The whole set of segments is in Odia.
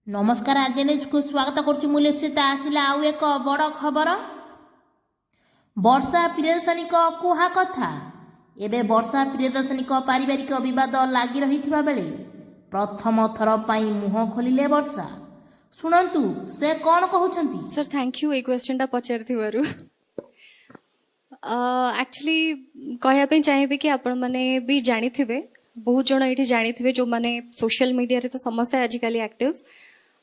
ନମସ୍କାର, ଆଜି ନ୍ୟୁଜ୍କୁ ସ୍ୱାଗତ କରୁଛି ମୁଁ ଲିପ୍ସିତା। ଆସିଲା ଆଉ ଏକ ବଡ଼ ଖବର। ବର୍ଷା ପ୍ରିୟଦର୍ଶନୀଙ୍କ କୁହା କଥା। ଏବେ ବର୍ଷା ପ୍ରିୟଦର୍ଶନୀଙ୍କ ପାରିବାରିକ ବିବାଦ ଲାଗି ରହିଥିବା ବେଳେ ପ୍ରଥମ ଥର ପାଇଁ ମୁହଁ ଖୋଲିଲେ ବର୍ଷା। ଶୁଣନ୍ତୁ ସେ କ'ଣ କହୁଛନ୍ତି। ସାର୍, thank you ଏଇ କ୍ୱେଶ୍ଚନଟା ପଚାରିଥିବାରୁ। ଆକ୍ଚୁଆଲି କହିବା ପାଇଁ ଚାହିଁବି କି ଆପଣମାନେ ବି ଜାଣିଥିବେ, ବହୁତ ଜଣ ଏଇଠି ଜାଣିଥିବେ, ଯେଉଁମାନେ ସୋସିଆଲ ମିଡ଼ିଆରେ ତ ସମସ୍ତେ ଆଜିକାଲି ଆକ୍ଟିଭ।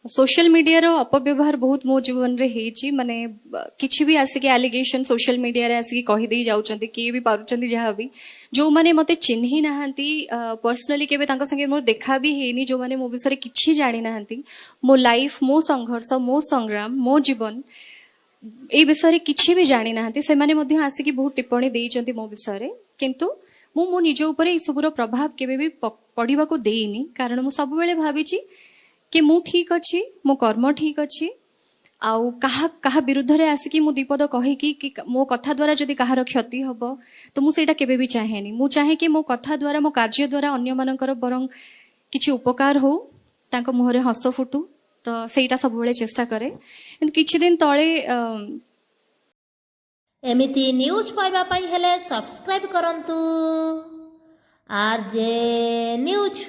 ସୋସିଆଲ ମିଡ଼ିଆର ଅପବ୍ୟବହାର ବହୁତ ମୋ ଜୀବନରେ ହେଇଛି। ମାନେ କିଛି ବି ଆସିକି ଆଲିଗେସନ ସୋସିଆଲ ମିଡ଼ିଆରେ ଆସିକି କହିଦେଇ ଯାଉଛନ୍ତି, କିଏ ବି ପାରୁଛନ୍ତି ଯାହା ବି। ଯେଉଁମାନେ ମତେ ଚିହ୍ନି ନାହାନ୍ତି ପର୍ସନାଲି, କେବେ ତାଙ୍କ ସାଙ୍ଗେ ମୋର ଦେଖା ବି ହେଇନି, ଯେଉଁମାନେ ମୋ ବିଷୟରେ କିଛି ଜାଣିନାହାନ୍ତି, ମୋ ଲାଇଫ, ମୋ ସଂଘର୍ଷ, ମୋ ସଂଗ୍ରାମ, ମୋ ଜୀବନ, ଏଇ ବିଷୟରେ କିଛି ବି ଜାଣିନାହାନ୍ତି, ସେମାନେ ମଧ୍ୟ ଆସିକି ବହୁତ ଟିପ୍ପଣୀ ଦେଇଛନ୍ତି ମୋ ବିଷୟରେ। କିନ୍ତୁ ମୁଁ ମୋ ନିଜ ଉପରେ ଏଇସବୁର ପ୍ରଭାବ କେବେ ବି ପଡ଼ିବାକୁ ଦେଇନି, କାରଣ ମୁଁ ସବୁବେଳେ ଭାବିଛି କି ମୁଁ ଠିକ ଅଛି, ମୋ କର୍ମ ଠିକ ଅଛି। ଆଉ କାହା କାହା ବିରୁଦ୍ଧରେ ଆସିକି ମୁଁ ଦିପଦ କହିକି କି ମୋ କଥା ଦ୍ୱାରା ଯଦି କାହାର କ୍ଷତି ହବ, ତ ମୁଁ ସେଇଟା କେବେ ବି ଚାହେଁନି। ମୁଁ ଚାହେଁ କି ମୋ କଥା ଦ୍ୱାରା, ମୋ କାର୍ଯ୍ୟ ଦ୍ୱାରା ଅନ୍ୟମାନଙ୍କର ବରଂ କିଛି ଉପକାର ହଉ, ତାଙ୍କ ମୁହଁରେ ହସ ଫୁଟୁ। ତ ସେଇଟା ସବୁବେଳେ ଚେଷ୍ଟା କରେ। କିନ୍ତୁ କିଛି ଦିନ ତଳେ ଏମିତି ନ୍ୟୁଜ୍ ପାଇବା ପାଇଁ ହେଲେ ସବସ୍କ୍ରାଇବ୍ କରନ୍ତୁ ଆର୍ ଜେ ନ୍ୟୁଜ୍।